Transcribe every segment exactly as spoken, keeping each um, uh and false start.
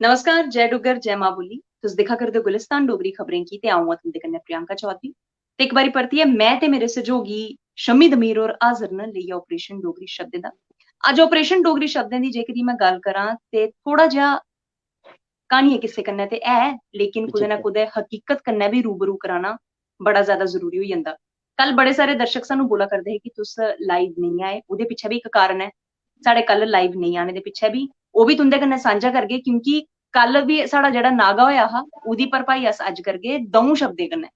नमस्कार, जय डुग्गर, जय मां बोली। तुस दिक्खा करदे ओ गुलिस्तान डोगरी खबरें गी ते अ'ऊं आं तुं'दे कन्नै प्रियंका चौधरी। ते इक बारी परतियै में ते मेरे सैहयोगी शम्मी दमीर होर हाजर न लेइयै ऑपरेशन डोगरी शब्दें दा। अज्ज ऑपरेशन डोगरी शब्दें दी जेकर में गल्ल करां ते थोह्ड़ा जेहा क्हानियें किस्से कन्नै ते है, लेकिन कुतै ना कुतै हकीकत कन्नै बी रूबरू कराना बड़ा ज्यादा जरूरी होई जंदा। कल बड़े सारे दर्शक सानू बोला करदे हे कि तुस लाइव नेईं आए, ओह्दे पिच्छै बी इक कारण ऐ। साढ़े कल लाइव नेईं आने दे पिच्छै बी, ओह् बी तुं'दे कन्नै सांझा करगे, क्योंकि कल बी साढ़ा जेह्ड़ा नागा होएआ हा, ओह्दी भरपाई अस अज्ज करगे द'ऊं शब्दें कन्नै।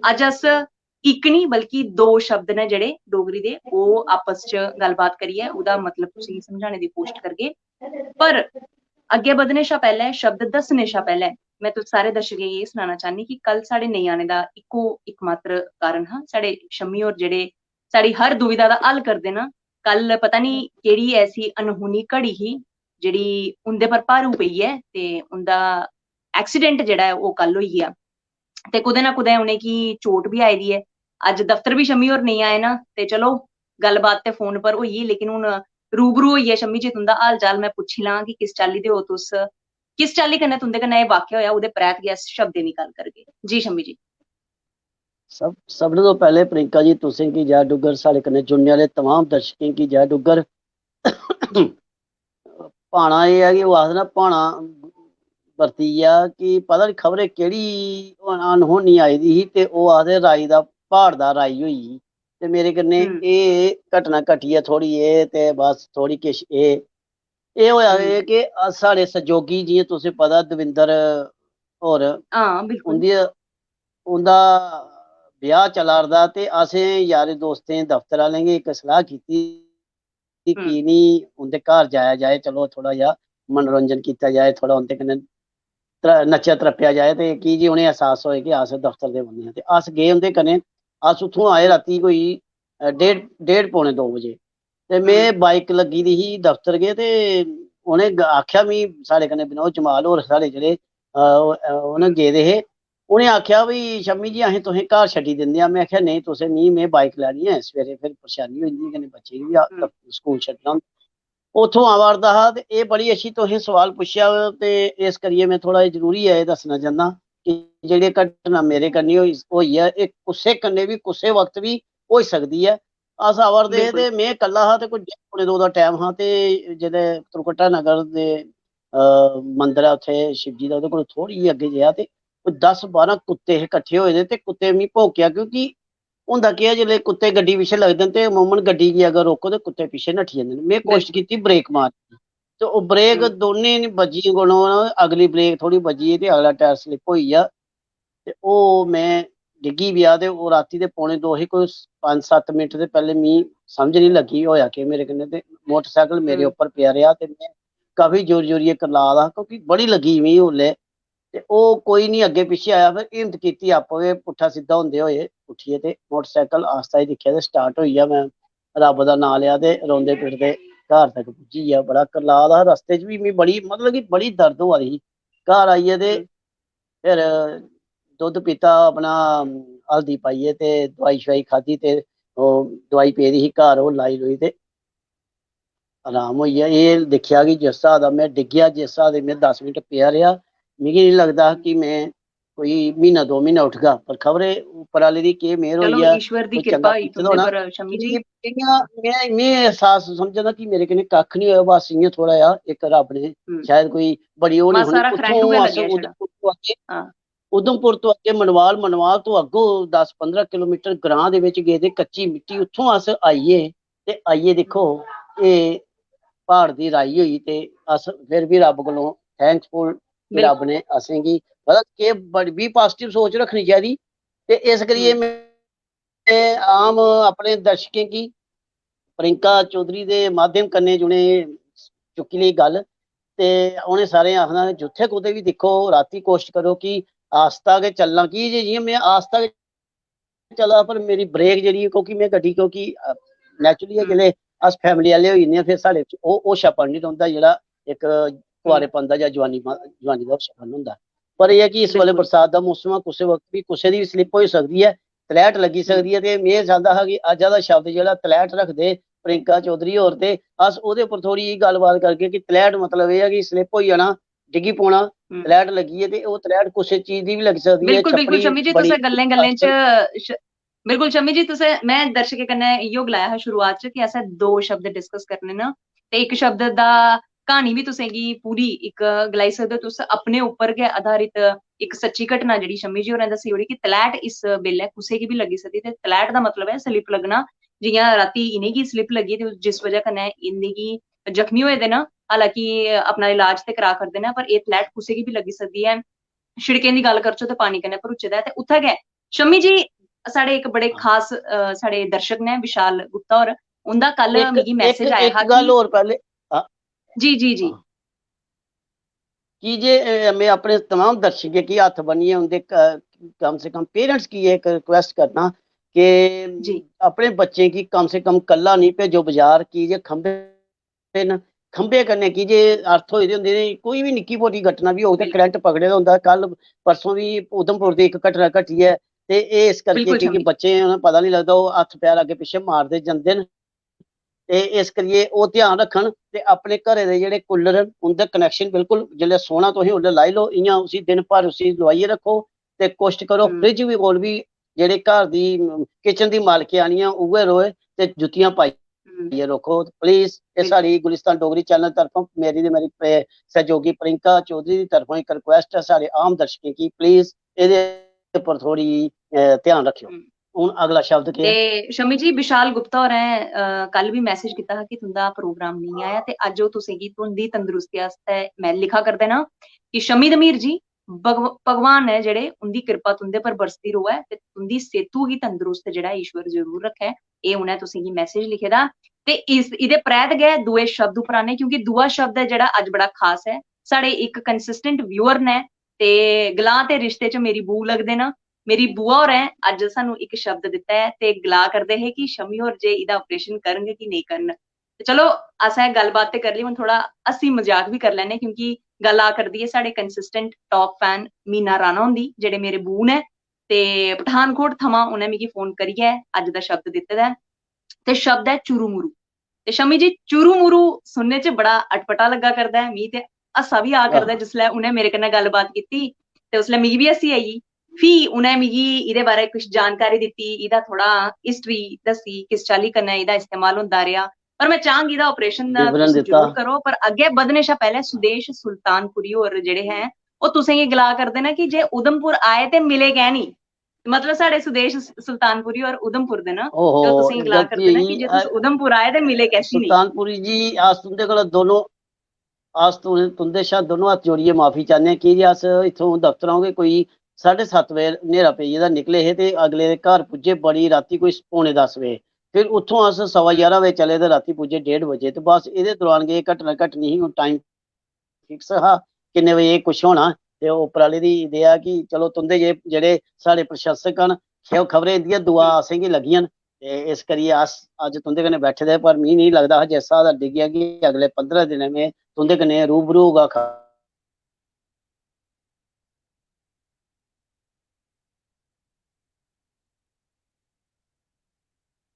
अज्ज अस इक निं बल्कि दो शब्द न जेह्ड़े डोगरी दे, ओह् आपस च गल्लबात करियै ओह्दा मतलब तुसेंगी समझाने दी कोशश करगे। पर अग्गें बधने शा पैह्लें, शब्द दस्सने शा पैह्लें में तुस सारे दर्शकें गी एह् सनाना चाह्न्नी कि कल साढ़े नेईं आने दा इक्को इकमात्र कारण हा। साढ़े शम्मी होर जेह्ड़े साढ़ी हर दुविधा दा हल करदे न, कल पता निं केह्ड़ी ऐसी अनहोनी घड़ी ही जेह्ड़ी उं'दे पर भारू पेई ऐ ते उं'दा एक्सीडेंट जेह्ड़ा ऐ ओह् कल होई गेआ। ते कुतै ना कुतै उ'नेंगी चोट बी आई दी ऐ। अज्ज दफ्तर बी शम्मी होर नेईं आए ना, ते चलो गल्लबात ते फोन पर होई गेई, लेकिन हून रूबरू होइयै शम्मी जी तुं'दा हाल चाल में पुच्छी लां कि किस चाल्ली दे ओ तुस, किस चाल्ली कन्नै तुं'दे कन्नै एह् वाक्य होएआ, ओह्दे परैत गै अस शब्दें दी गल्ल करगे। जी शम्मी जी। सब सभनें तो पैह्ले प्रियंका जी तुसें गी जय डुग्गर, साढ़े कन्नै जुड़ने आह्ले तमाम दर्शकें गी जय डुग्गर। भाना एह् ऐ कि ओह् आखदे ना, भाना बरती गेआ कि पता निं खबरै केह्ड़ी अनहोनी आई दी ही ते ओह् आखदे राई दा, प्हाड़ दा राई होई गेई। ते मेरे कन्नै हम्म। एह् घटना घटी ऐ थोह्ड़ी, एह् ते बस थोह्ड़ी किश एह् एह् होआ हम्म। एह् कि अस, साढ़े सैहयोगी, जि'यां तुसें पता, दविंदर होर, हां, बिल्कुल। उं'दी उं'दा ब्याह् चला 'रदा ते असें यारें दोस्तें, दफ्तर आह्लें गी इक सलाह् कीती कि हम्म। की निं उं'दे घर जाया जाए, चलो थोह्ड़ा जेहा मनोरंजन कीता जाए, थोह्ड़ा उं'दे कन्नै त्र-, नच्चेआ त्रप्पेआ जाए, ते की जे उ'नें एहसास होए कि अस दफ्तर दे बंदे आं। ते अस गे उं'दे कन्नै। अस उत्थूं आए रातीं कोई, अ, डेढ़ डेढ़ पौने दो बजे, ते में हम्म। बाइक लग्गी दी ही दफ्तर गै, ते उ'नें ग-, आखेआ मी, साढ़े कन्नै विनोद जमाल होर साढ़े जेह्ड़े, अ, ओह्, अ, उ'नें गेदे हे, उ'नें आखेआ, "भी शम्मी जी, असें तुसें घर छड्डी दिंदे आं।" में आखेआ, "नेईं, तुसें निं, में बाइक लैनी ऐ, सवेरे फिर परेशानी होई जंदी, कन्नै बच्चे गी बी आ-, हम्म। स्कूल छड्डना होंदा।" उत्थों आवा 'रदा हा ते एह् बड़ी अच्छी तुसें सवाल पुच्छेआ, ते इस करियै में थोह्ड़ा एह् जरूरी ऐ एह् दस्सना चाह्न्नां कि जेह्ड़ी घटना मेरे कन्नै होई, होई ऐ, एह् कुसै कन्नै बी, कुसै वक्त बी होई सकदी ऐ। अस आवा 'रदे हे बिल्कुल। ते में कल्ला हा ते कोई डेढ़ पौने दो दा टैम हा, ते जेल्लै त्रिकुटा नगर दे, अ, मंदर ऐ उत्थै शिवजी दा, ओह्दे कोल थोह्ड़ी जेही अग्गें गेआ ते कोई दस बारां कुत्ते हे कट्ठे होए दे, ते कुत्ते मी भौंकेआ, क्योंकि होंदा केह् ऐ, जिसलै कुत्ते गड्डी पिच्छें लगदे न ते अमूमन गड्डी गी अगर रोको ते कुत्ते पिच्छें नट्ठी जंदे न। में कोशश बिल्कुल। कीती ब्रेक मारने दी, ते ओह् ब्रेक हम्म। दौनें नी बज्जी, कोलों अगली ब्रेक थोह्ड़ी बज्जी ते अगला टायर स्लिप होई गेआ, ते ओह् में डिग्गी पेआ। ते ओह् रातीं दे पौने दो ही, कोई पंज सत्त मिंट दे पैह्लें मी समझ निं लग्गी होएआ केह् मेरे कन्नै, ते मोटरसाइकल मेरे हम्म। उप्पर पेआ रेहा ते में काफी जोर जोरियै करला दा हा, क्योंकि बड़ी लग्गी मी उसलै। ते ओह् कोई निं अग्गें पिच्छें आया, फिर हिम्मत कीती आपूं गै पुट्ठा सिद्धा होंदे होए उट्ठियै ते मोटरसाइकल आस्ता ही दिक्खेआ ते स्टार्ट होई गेआ। में रब्ब दा नांऽ लेआ ते रोंदे पिटदे घर तक पुज्जी गेआ। बड़ा करला दा हा रस्ते च बी, मी बड़ी, मतलब कि बड़ी दर्द होआ दी ही। घर आइयै ते हम्म। फिर दुद्ध पीता अपना, हल्दी पाइयै ते दवाई शवाई खाद्धी ते ओह् दवाई पेदी ही घर, ओह् लाई लुई ते आराम होई गेआ। एह् दिक्खेआ कि जिस स्हाब दा में डिग्गेआ, जिस स्हाब दे में दस मिंट पेआ रेहा, मिगी निं लगदा हा कि में कोई म्हीना दो म्हीना उठगा, पर खबरै उप्पर आह्ले दी केह् मेह्र होई चलो, ऐ, ईश्वर दी कोई किरपा चंगा होई कीते दा तुं'दे होना। पर, शम्मी जी। इ'यां, इ'यां में, में एह् एहसास समझा दा कि मेरे कन्नै कक्ख निं होएआ, बस इ'यां थोह्ड़ा जेहा इक रब्ब ने हम्म। शायद कोई बड़ी ओह् निं मासा होनी। हारा खरैंढ उत्थों गै अस लग्गेआ छड़ा। उधमपुर तो अग्गें, हां। उधमपुर तो अग्गें मनवाल, मनवाल तो अग्गों दस पंदरां किलोमीटर ग्रां दे बिच गेदे, कच्ची मिट्टी, उत्थों अस आइये ते आइये दिक्खो, एह् प्हाड़ दी राई होई ते अस फिर बी रब्ब कोलों thankful कि बिल्कुल। रब्ब ने असेंगी, मतलब, केह् बड़ी बी positive सोच रक्खनी चाहिदी। ते इस करियै हम्म। में आम अपने दर्शकें गी प्रियंका चौधरी दे माध्यम कन्नै जि'नें चुक्की लेई गल्ल, ते उ'नें सारें आखना, जित्थै कुतै बी दिक्खो, रातीं कोशश करो कि आस्ता गै चलना, की जे जि'यां में आस्ता गै चला दा, पर मेरी ब्रेक जेह्ड़ी ऐ, क्योंकि में गड्डी, क्योंकि, अ, naturally ऐ, हम्म। जिसलै अस family आह्ले होई जन्ने आं, फिर साढ़े च ओह् होशापन निं रौंह्दा जेह्ड़ा इक कुआरेपन दा जां जवानी मा-, जवानी दा होशापन होंदा। पर एह् ऐ कि इस बेल्लै बिल्कुल। बरसात दा मौसम ऐ, कुसै वक्त बी कुसै दी बी slip होई सकदी ऐ, तलैह्ट लग्गी हम्म। सकदी ऐ। ते में चांह्दा हा कि अज्ज दा शब्द जेह्ड़ा तलैह्ट रखदे प्रियंका चौधरी होर, ते अस ओह्दे उप्पर थोह्ड़ी जेही गल्लबात करगे कि तलैह्ट मतलब एह् ऐ कि slip होई जाना, डिग्गी पौना, हम्म। तलैट लग्गी ऐ ते ओह् तलैट कुसै चीज दी बी लग्गी सकदी ऐ। बिल्कुल, बिल्कुल, छपड़ी शमी जी, बड़ी तुसें गल्लें, गल्लें च, अक्सर श-, बिल्कुल, शमी जी, तुसें, में दर्शकें कन्नै इ'यो गलाया हा शुरुआत च कि असें दो शब्द डिस्कस करने न, ते इक शब्द दा क्हानी बी तुसें गी पूरी इक गलाई सकदे ओ तुस, अपने उप्पर गै आधारित इक सच्ची घटना जेह्ड़ी शमी जी होरें दस्सी ओड़ी कि तलैट इस बेल्लै कुसै गी बी लग्गी सकदी, ते तलैट दा मतलब ऐ स्लिप लग्गना। जि'यां रातीं इ'नेंगी स्लिप लग्गी ते जिस वजह कन्नै इ'नेंगी जख्मी होए दे न, हालांकि अपना इलाज ते करा करदे न, पर एह् तलैट कुसै गी बी लग्गी सकदी ऐ। शिड़कें दी गल्ल करचै ते पानी कन्नै भरोचे दा ऐ। ते उत्थै गै शमी जी, साढ़े इक बड़े खास, अ, साढ़े दर्शक न विशाल गुप्ता होर, उं'दा कल इक, मिगी इक, मैसेज आया इक हा गल्ल कि होर पैह्ले, आ, जी, जी, जी। आ। की जे, अ, में अपने तमाम दर्शकें गी हत्थ बन्नियै उं'दे क-, कम से कम पेरेंट्स गी इक रिक्वेस्ट करना कि जी। अपने बच्चें गी कम से कम कल्ला निं भेजो बाजार, की जे खंभे न, खंभे कन्नै की जे अर्थ होए दे होंदे न, कोई बी निक्की मोटी घटना बी होग ते बिल्कुल। करंट पकड़े दा होंदा। कल परसों बी उधमपुर दी इक घटना घटी ऐ, ते एह् इस करके बिल्कुल, क्योंकि शमी। बच्चे उ'नें पता निं लगदा, ओह् हत्थ पैर अग्गें पिच्छें मारदे जंदे न, ते इस करियै ओह् ध्यान रक्खन ते अपने घरै दे जेह्ड़े कूलर न, उं'दे कनैक्शन बिल्कुल जिसलै सोना तुसें उसलै लाई लैओ, इ'यां उसी दिन भर उसी लोआइयै रक्खो, ते कोशट करो हम्म। फ्रिज बी कोल बी जेह्ड़े घर दी, अम, किचन दी मालकियानी ऐ, उ'ऐ रोए ते जुत्तियां पाई हम्म। पाइयै रक्खो। प्लीज, एह् बिल्कुल। साढ़ी गुलिस्तान डोगरी चैनल तरफों, मेरी ते मेरी प्रे-, सैह्योगी प्रियंका चौधरी दी तरफों इक रिक्वेस्ट ऐ साढ़े आम दर्शकें गी, प्लीज एह्दे उप्पर थोह्ड़ी, अ, ध्यान रक्खेओ। हम्म। हून अगला शब्द केह् ऐ? ते शमी जी, विशाल गुप्ता होरें, अ, कल बी मैसेज कीता हा कि तुं'दा प्रोग्राम नेईं आया, ते अज्ज ओह् तुसेंगी तुं'दी तंदरुस्ती आस्तै में लिखा करदे न कि शमी दमीर जी, भगव-, भगवान ऐ जेह्ड़े, उं'दी किरपा तुं'दे पर बरसदी र'वै ते तुं'दी सेह्तू गी तंदरुस्त जेह्ड़ा ईश्वर जरूर रक्खै। एह् उ'नें तुसेंगी मैसेज लिखे दा। ते इस, एह्दे परैंत गै दूए शब्द उप्पर आने, क्योंकि दूआ शब्द ऐ जेह्ड़ा अज्ज बड़ा खास ऐ। साढ़े इक कंसिस्टेंट व्यूअर न ते गलां ते रिश्ते च मेरी बू लगदे न। मेरी बुआ होरें अज्ज सानू इक शब्द दित्ता ऐ ते गला करदे हे कि शमी होर जे एह्दा ऑपरेशन करन कि नेईं करन। ते चलो, असें गल्लबात ते करी लेई, हून थोह्ड़ा हस्सी मजाक बी करी लैन्ने, क्योंकि गल्ल आ करदी ऐ साढ़े consistent top fan Meena Rana हुंदी, जेह्ड़े मेरे बू न, ते पठानकोट थमां उ'नें मिगी फोन करियै अज्ज दा शब्द दित्ते दा ऐ। ते शब्द ऐ चुरू मुरू। ते शमी जी, चुरू मुरू सुनने च बड़ा अटपटा लग्गा करदा ऐ, मी ते हासा बी आ करदा ऐ आह। जिसलै उ'नें मेरे कन्नै गल्लबात कीती, ते उसलै मिगी बी हस्सी आई गेई। फ्ही उ'नें मिगी एह्दे बारै कुछ जानकारी दित्ती, एह्दा थोह्ड़ा हिस्ट्री दस्सी, किस चाल्ली कन्नै एह्दा इस्तेमाल होंदा रेहा। पर में चाह्ङ एह्दा ऑपरेशन दा विवरण तुस दित्ता। जरूर करो, पर अग्गें बधने शा पैह्लें सुदेश सुल्तानपुरी होर जेह्ड़े हैं, ओह् तुसेंगी गला करदे न कि जे उधमपुर आए ते मिले कैं निं? मतलब, साढ़े सुदेश सु-, सुल्तानपुरी होर उधमपुर दे न, ओहो, ते ओह् तुसेंगी गला करदे न कि जे तुस अ, उधमपुर आए ते मिले कैसी नेईं? सुल्तानपुरी जी, अस तुं'दे कोला दोनों, अस तुं-, तुं'दे शा दोनों हत्थ जोड़ियै माफी चाह्न्ने आं, की जे अस इत्थूं दफ्तरों गै कोई साढ़े सत्त बजे न्हेरा पेई गेदा, निकले हे ते अगले दे घर पुज्जे बड़ी रातीं, कोई पौने दस बजे। फिर उत्थूं अस सवा ञारां बजे चले ते रातीं पुज्जे डेढ़ बजे। ते बस एह्दे दौरान गै एह् घटना घटनी ही। हून टाइम फिक्स हा किन्ने बजे एह् कुछ होना, ते ओह् उप्पर आह्ले दी देआ कि चलो, तुं'दे जे-, जेह्ड़े साढ़े प्रशंसक न, खे-, खबरै इं'दियां दुआ असेंगी लग्गियां न। ते इस करियै अस अज्ज तुं'दे कन्नै बैठे दे, पर मिगी नेईं लगदा हा जिस स्हाब दा डिग्गेआ कि अगले पंदरां दिनें में तुं'दे कन्नै रूबरू होगा।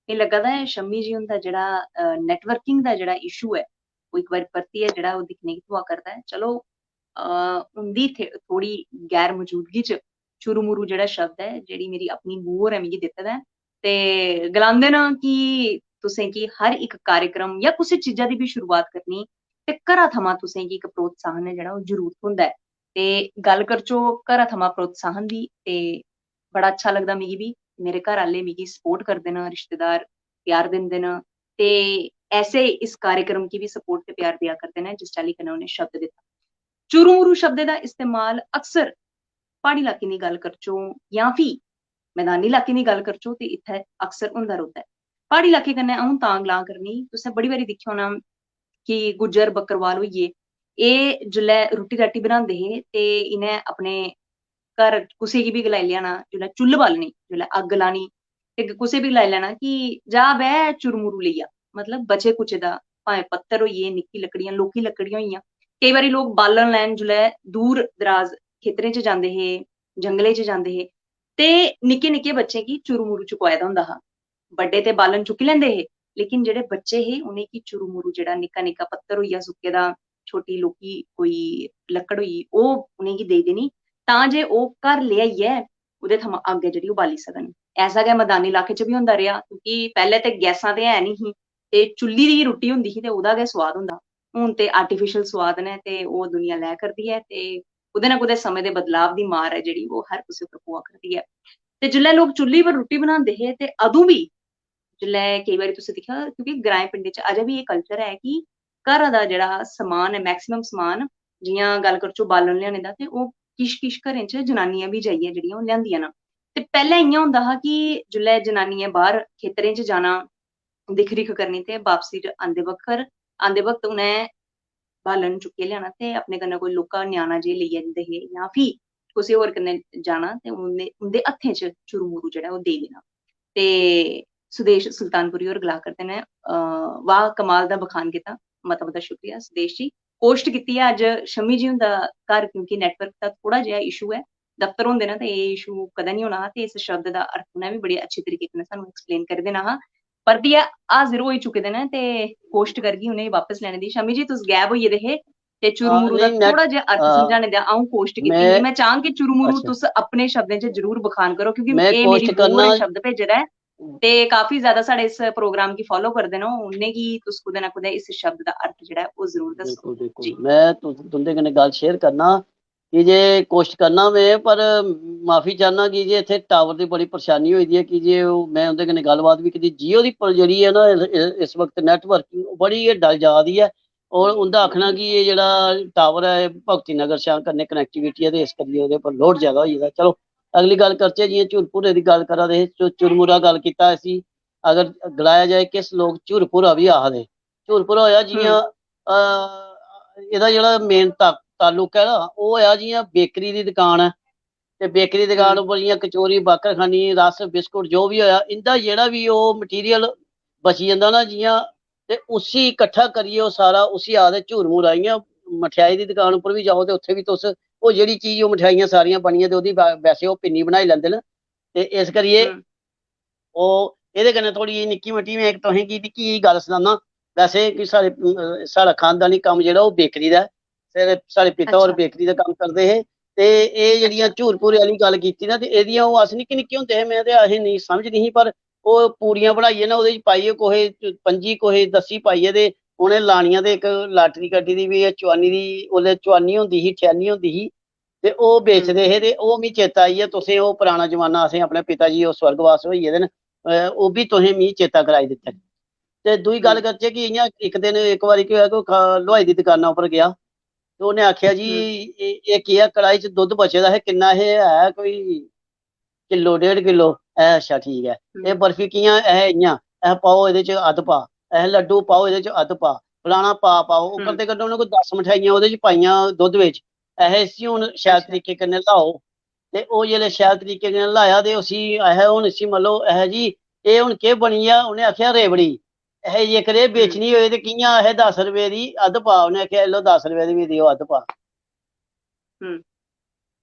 एह् लग्गा दा ऐ शम्मी जी हुंदा जेह्ड़ा, अ, नेटवर्किंग दा जेह्ड़ा इशू ऐ, ओह् इक बारी परतियै जेह्ड़ा ओह् दिक्खने गी थ्होआ करदा ऐ। चलो, अ, उं'दी थे-, थोह्ड़ी गैर मजूदगी च चुरू-मुरू जेह्ड़ा शब्द ऐ, जेह्ड़ी मेरी अपनी बू होरें मिगी दित्ते दा ऐ। ते गलांदे न कि तुसें गी हर इक कार्यक्रम जां कुसै चीजा दी बी शुरुआत करनी ते घरा थमां तुसें गी इक प्रोत्साहन ऐ जेह्ड़ा ओह् जरूर थ्होंदा ऐ। ते गल्ल करचो घरा थमां प्रोत्साहन दी, ते बड़ा अच्छा लगदा मिगी बी। मेरे घर आह्ले मिगी सपोर्ट करदे न, रिश्तेदार प्यार दिंदे न, ते ऐसे इस कार्यक्रम गी बी सपोर्ट ते प्यार देआ करदे न जिस चाल्ली कन्नै उ'नें शब्द दित्ता। चुरू-मुरू शब्दे दा इस्तेमाल अक्सर प्हाड़ी लाकें दी गल्ल करचो जां फ्ही मैदानी लाकें दी गल्ल करचो ते इत्थै अक्सर होंदा रौंह्दा ऐ। प्हाड़ी लाकें कन्नै अ'ऊं तां गलां करनी, तुसें बड़ी बारी दिक्खेआ होना कि गुज्जर बक्करवाल होई गे, एह् जिसलै रुट्टी राटी बनांदे हे ते इ'नें अपने घर कुसै गी बी गलाई लेआ ना, जिसलै चुल्ल बालनी, जिसलै अग्ग लानी, ते कुसै बी गलाई लैना कि "जा बे चुरमुरू लेई आ", मतलब बचे कुचे दा, भाएं पत्तर होई गे, निक्की लकड़ियां, लौह्की लकड़ियां होई गेइयां। केईं बारी लोक बालन लैन जिसलै दूर दराज खेतरें च जांदे हे, जंगलें च जांदे हे, ते निक्के निक्के बच्चें गी चुरमुरू चुकोए दा होंदा हा। बड्डे ते बालन चुक्की लैंदे हे, लेकिन जेह्ड़े बच्चे हे, उ'नेंगी चुरमुरू, जेह्ड़ा निक्का निक्का पत्तर होई गेआ सुक्के दा, छोटी लौह्की कोई लक्कड़ होई, ओह् उ'नेंगी देई देनी, तां जे ओह् घर लेआइयै ओह्दे थमां अग्ग ऐ जेह्ड़ी, ओह् बाली सकन। ऐसा गै मदानी इलाके च बी होंदा रेहा, क्योंकि पैह्लें ते गैसां ते है निं ही, ते चुल्ली दी गै रुट्टी होंदी ही, ते ओह्दा गै सोआद होंदा। हून ते artificial सोआद न, ते ओह् दुनिया लै करदी ऐ, ते कुतै ना कुतै समें दे बदलाव दी मार ऐ जेह्ड़ी, ओह् हर कुसै पर पवा करदी ऐ। ते जिसलै लोक चुल्ली पर रुट्टी बनांदे हे, ते अदूं बी, जिसलै केईं बारी तुसें दिक्खेआ, क्योंकि ग्राएं पिंडें च अजें बी एह् culture ऐ कि घरा दा जेह्ड़ा समान ऐ, maximum समान, जि'यां गल्ल करचै बालन लेआने दा, ते ओह् किश किश घरें च जनानियां बी जाइयै जेह्ड़ियां, ओह् लेआंदियां न। ते पैह्लें इ'यां होंदा हा कि जिसलै जनानियें बाह्र खेतरें च जाना, दिक्ख रिक्ख करनी, ते बापसी च आंदे बक्खर, आंदे वक्त उ'नें बालन चुक्कियै लेआना ते अपने कन्नै कोई लौह्का ञ्याणा जे लेई जंदे हे, जां फ्ही कुसै होर कन्नै जाना, ते उं'दे, उं'दे हत्थें च चुरमुरू जेह्ड़ा, ओह् देई देना। ते सुदेश सुल्तानपुरी होर गला करदे न, अ, वाह, कमाल दा बखान कीता, मता मता शुक्रिया सुदेश जी। कोश्ट कीती ऐ अज्ज शम्मी जी हुंदा घर, क्योंकि network दा थोह्ड़ा जेहा issue ऐ, दफ्तर होंदे न ते एह् issue कदें निं होना हा, ते इस शब्द दा अर्थ उ'नें बी बड़े अच्छे तरीके कन्नै सानूं explain करी देना हा। परतियै हाजिर होई चुके दे न ते कोश्ट करगी उ'नेंगी बापस लैने दी। शम्मी जी, तुस गायब होई गेदे हे, ते चुरमुरू दा नेईं, में, थोह्ड़ा जेहा अर्थ अ, समझाने दा अ'ऊं कोश्ट कीती ही। में, में चाह्ङ कि चुरमुरू अच्छा। तुस अपने शब्दें च जरूर बखान करो, क्योंकि में एह् मेरी कोश्ट बहू ने करना। शब्द भेजे दा ऐ, ते काफी ज्यादा साढ़े इस program गी follow करदे न, उ'नेंगी तुस कुतै ना कुतै इस शब्द दा अर्थ जेह्ड़ा ऐ, ओह् जरूर दस्सो। बिल्कुल, बिल्कुल। जी। में तुस, तुं'दे कन्नै गल्ल share करना, की जे कोश्ट करना में, पर माफी चाह्न्ना की जे इत्थै tower दी बड़ी परेशानी होई दी ऐ, की जे ओह्, में उं'दे कन्नै गल्लबात बी कीती। Jio दी पर जेह्ड़ी ऐ ना, इस, इस वक्त networking बड़ी गै डल जा दी ऐ, और उं'दा आखना कि एह् जेह्ड़ा tower ऐ, एह् भगती नगर शा कन्नै connectivity ऐ, ते इस करियै ओह्दे पर load ज्यादा होई गेदा। चलो, अगली गल्ल करचै, जि'यां झुरपुरे दी गल्ल करा दे हे, चु-, चुरमुरा गल्ल कीता इसी, अगर गलाया जाए, किश लोक झुरपुरा बी आखदे। झुरपुरा होएआ जि'यां, हम्म। अ, एह्दा जेह्ड़ा main ता-, ताल्लुक ऐ ना, ओह् होएआ जि'यां बेकरी दी दकान ऐ, ते बेकरी दी दकान हम्म। उप्पर जि'यां कचौरी, बाकरखानी, रस, बिस्कुट जो बी होएआ, इं'दा जेह्ड़ा बी ओह् material बची जंदा ना जि'यां, ते उसी कट्ठा करियै ओह् सारा, उसी आखदे झूर मूरा। इ'यां मठेआई दी दकान उप्पर बी जाओ ते उत्थै बी तुस ओह् जेह्ड़ी चीज, ओह् मठेआइयां सारियां बनियां ते ओह्दी बै-, वैसे ओह् पिन्नी बनाई लैंदे न। ते इस करियै हम्म। ओह् एह्दे कन्नै थोह्ड़ी जेही निक्की मुट्टी, में इक तुसें गी निक्की जेही गल्ल सनाना। वैसे कि साढ़े, अ, साढ़ा खानदानी कम्म जेह्ड़ा ओह् बेकरी दा ऐ। साढ़े, साढ़े पिता होर अच्छा। बेकरी दा कम्म करदे हे। ते एह् जेह्ड़ियां अच्छा। झूर भूरे आह्ली गल्ल कीती ना, ते एह्दियां ओह् अस निक्के निक्के होंदे हे, में ते असें नेईं समझ नेईं ही, पर ओह् पूड़ियां बनाइयै ना, ओह्दे च पाइयै, कोहे पंजी कोहे दस्सी पाइयै, ते उ'नें लानियां। ते इक लाटरी कड्ढी दी बी, चुआनी दी, ओल्लै चुआनी होंदी ही, ठेआनी होंदी ही, ते ओह् हम्म। बेचदे हे। ते ओह् मिगी चेता आई गेआ, तुसें ओह् पराना जमाना, असें अपने पिता जी, ओह् स्वर्गवास होई गेदे न, अ, ओह् बी तुसें मिगी चेता कराई दित्ता। ते दूई गल्ल हम्म। करचै कि इ'यां इक दिन, इक बारी केह् होआ कि ओह् खा-, हलवाई दी दकाना उप्पर गेआ, ते उ'नें आखेआ, "जी, हम्म। एह्, एह् केह् ऐ, कढ़ाई च दुद्ध बचे दा हा, किन्ना एह् है, कोई किलो, डेढ़ किलो?" "ऐ, अच्छा, ठीक ऐ।" "एह् हम्म। बर्फी कि'यां ऐ?" "ऐ, पाओ एह्दे च अद्ध पा, ऐ लड्डू पाओ एह्दे च अद्ध पा, फलाना पा, पाओ।" ओह् हम्म। करदे करदे उ'नें कोई दस मठेआइयां ओह्दे च पाइयां दुद्ध बिच। "ऐ, इसी हून शैल अच्छा। तरीके कन्नै ल्हाओ।" ते ओह् जिसलै शैल तरीके कन्नै ल्हाया, ते उसी, "ऐ, हून इसी मतलब, ऐ जी, एह् हून केह् बनी गेआ?" उ'नें आखेआ, "रेबड़ी।" "ऐ, जेकर एह् हम्म। बेचनी होए ते कि'यां?" "ऐ, दस रपेऽ दी अद्ध पा।" उ'नें आखेआ, "लो, दस रपेऽ दी बी देओ, अद्ध पा।" हम्म।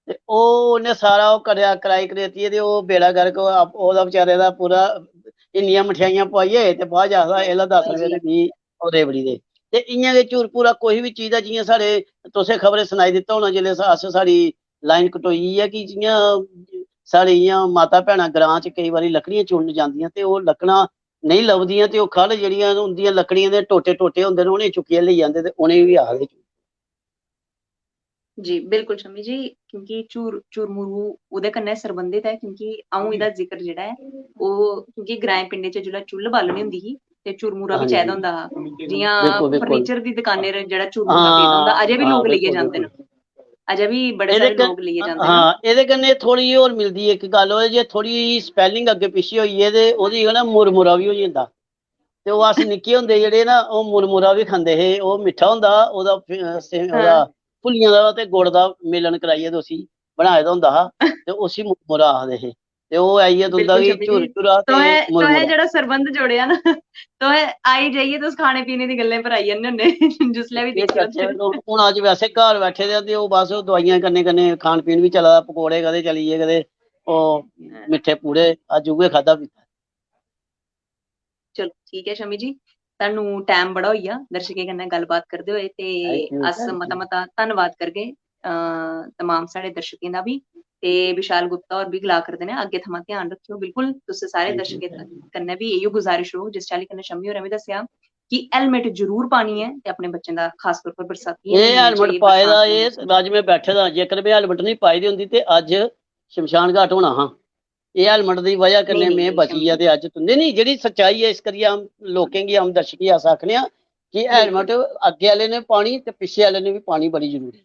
ते ओह् उ'न्नै सारा ओह् करेआ, कराई करेतियै, ते ओह् बेड़ा गर्क, ओह् आप-, ओह्दा बेचारे दा पूरा, इन्नियां मठेआइयां पोआइयै, ते बाद च आखदा, "एह् लै, दस रपेऽ ते मी ओह् रेबड़ी दे।" ते इ'यां गै झूर भूरा कोई बी चीज दा, जि'यां साढ़े, तुसें खबरै सनाई दित्ता होना, जिसलै सा-, अस, साढ़ी लाइन कटोई गेई ऐ, कि जि'यां साढ़े इ'यां माता भैनां ग्रां च केईं बारी लकड़ियां चुनन जंदियां, ते ओह् लकड़ां नेईं लभदियां, ते ओह् ख'ल्ल जेह्ड़ियां उं'दियां लकड़ियें दे टोटे टोटे होंदे न, उ'नेंगी चुक्कियै लेई जंदे, ते उ'नेंगी बी आखदे। जी, बिल्कुल शम्मी जी, क्योंकि झूर, झूरमुरू ओह्दे कन्नै सरबंधत ऐ, क्योंकि अ'ऊं एह्दा जिक्र जेह्ड़ा ऐ, ओह् क्योंकि ग्राएं पिंडें च जिसलै चु'ल्ल बालनी होंदी ही, ते झूरमुरा बी हां जी। चाहिदा होंदा हा। जि'यां बिल्कुल, बिल्कुल। फर्नीचर दी दकानें पर जेह्ड़ा झूरमुरा पेदा होंदा, हां, अजें बी लोक लेइयै बिल्कुल, जंदे न। बिल्कुल। अजें बी बड़े एह्दे सारे कन-, लोक लेइयै जंदे न। हां, एह्दे कन्नै थोह्ड़ी जेही होर मिलदी इक गल्ल, ओह् जे थोह्ड़ी जेही spelling अग्गें पिच्छें होई जाए, ते ओह्दी कन्नै मुरमुरा बी होई जंदा। ते ओह् अस निक्के होंदे जेह्ड़े ना, ओह् मुरमुरा बी खंदे हे, ओह् मिट्ठा होंदा हा, ओह्दा फि-, अ, से-, हां। ओह्दा फुल्लियां दा ते गुड़ दा मिलन कराइयै ते उसी बनाए दा होंदा हा, ते उसी मुरमुरा आखदे हे। ते ओह् आई गेआ तुं'दा बिल्कुल कि शम्मी जी। झूर झूरा ते तुसें, तुसें मुरमुरा। जेह्ड़ा सरबंध जोड़ेआ ना, तुसें आई जाइयै तुस खाने पीने दी गल्लें पर आई जन्ने होन्ने, जिसलै बी केह् दिक्खेआ करचै, ते हून, हून अज्ज वैसे घर बैठे दे आं, ते ओह् बस ओह् दोआइयां कन्नै कन्नै खान पीन बी चला दा, पकौड़े कदें चली गे, कदें ओह् हां। मिट्ठे पूड़े, अज्ज उ'ऐ खाद्धा पीता। चलो, ठीक ऐ शमी जी, सानू टैम बड़ा होई गेआ दर्शकें कन्नै गल्लबात करदे होए, ते Thank you, अस thank you. मता मता धन्नवाद करगे अ, तमाम साढ़े दर्शकें दा बी। ते विशाल गुप्ता होर बी गला करदे ने, अग्गें थमां ध्यान रक्खेओ। बिल्कुल, तुस सारे Thank you, दर्शकें thank you. कन्नै बी इयो गुजारिश रहोग, जिस चाल्ली कन्नै शम्मी होरें बी दस्सेआ कि हेलमेट जरूर पानी ऐ, ते अपने बच्चें दा खास तौर पर बरसाती एह् हेलमेट पाए दा, एह् अज्ज में बैठे दा, जेकर में हेलमेट नहीं पाई दी होंदी ते अज्ज शमशान घाट होना हा। एह् हेलमेट दी वजह कन्नै नेईं, में नेईं, बची गेआ ते अज्ज तुंदे नहीं, जेह्ड़ी सच्चाई ऐ, इस करियै हम लोकें गी, हम दर्शकें गी अस आखने आं कि बिल्कुल। हेलमेट अग्गें आह्ले ने पानी ते पिच्छे आह्ले ने बी पानी बड़ी जरूरी ऐ।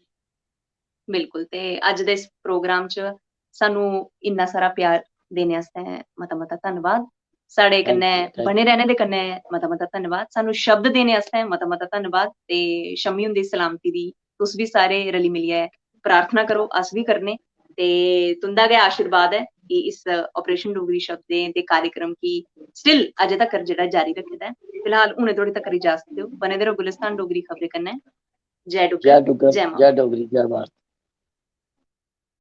बिल्कुल। ते अज्ज दे इस प्रोग्राम च सानू इन्ना सारा प्यार देने आस्तै मता मता धन्नवाद। साढ़े Thank कन्नै you, thank बने you. रहने दे कन्नै मता मता धन्नवाद। सानू शब्द देने आस्तै मता मता धन्नवाद। ते शम्मी हुंदी सलामती दी तुस बी सारे रली मिलियै प्रार्थना करो, अस बी करने। ते तुंदा गै आशीर्वाद ऐ कि इस ऑपरेशन डोगरी शब्दें दे कार्यक्रम गी स्टिल अजें तकर जेह्ड़ा जारी रक्खे दा ऐ। फिलहाल हुनै थोड़ी तकर इजाजत देओ, बने दे रहो गुलिस्तान डोगरी खबरें कन्नै। जय डुग्गर, जय डुग्गर, जय मां। जय डोगरी, जय भारत।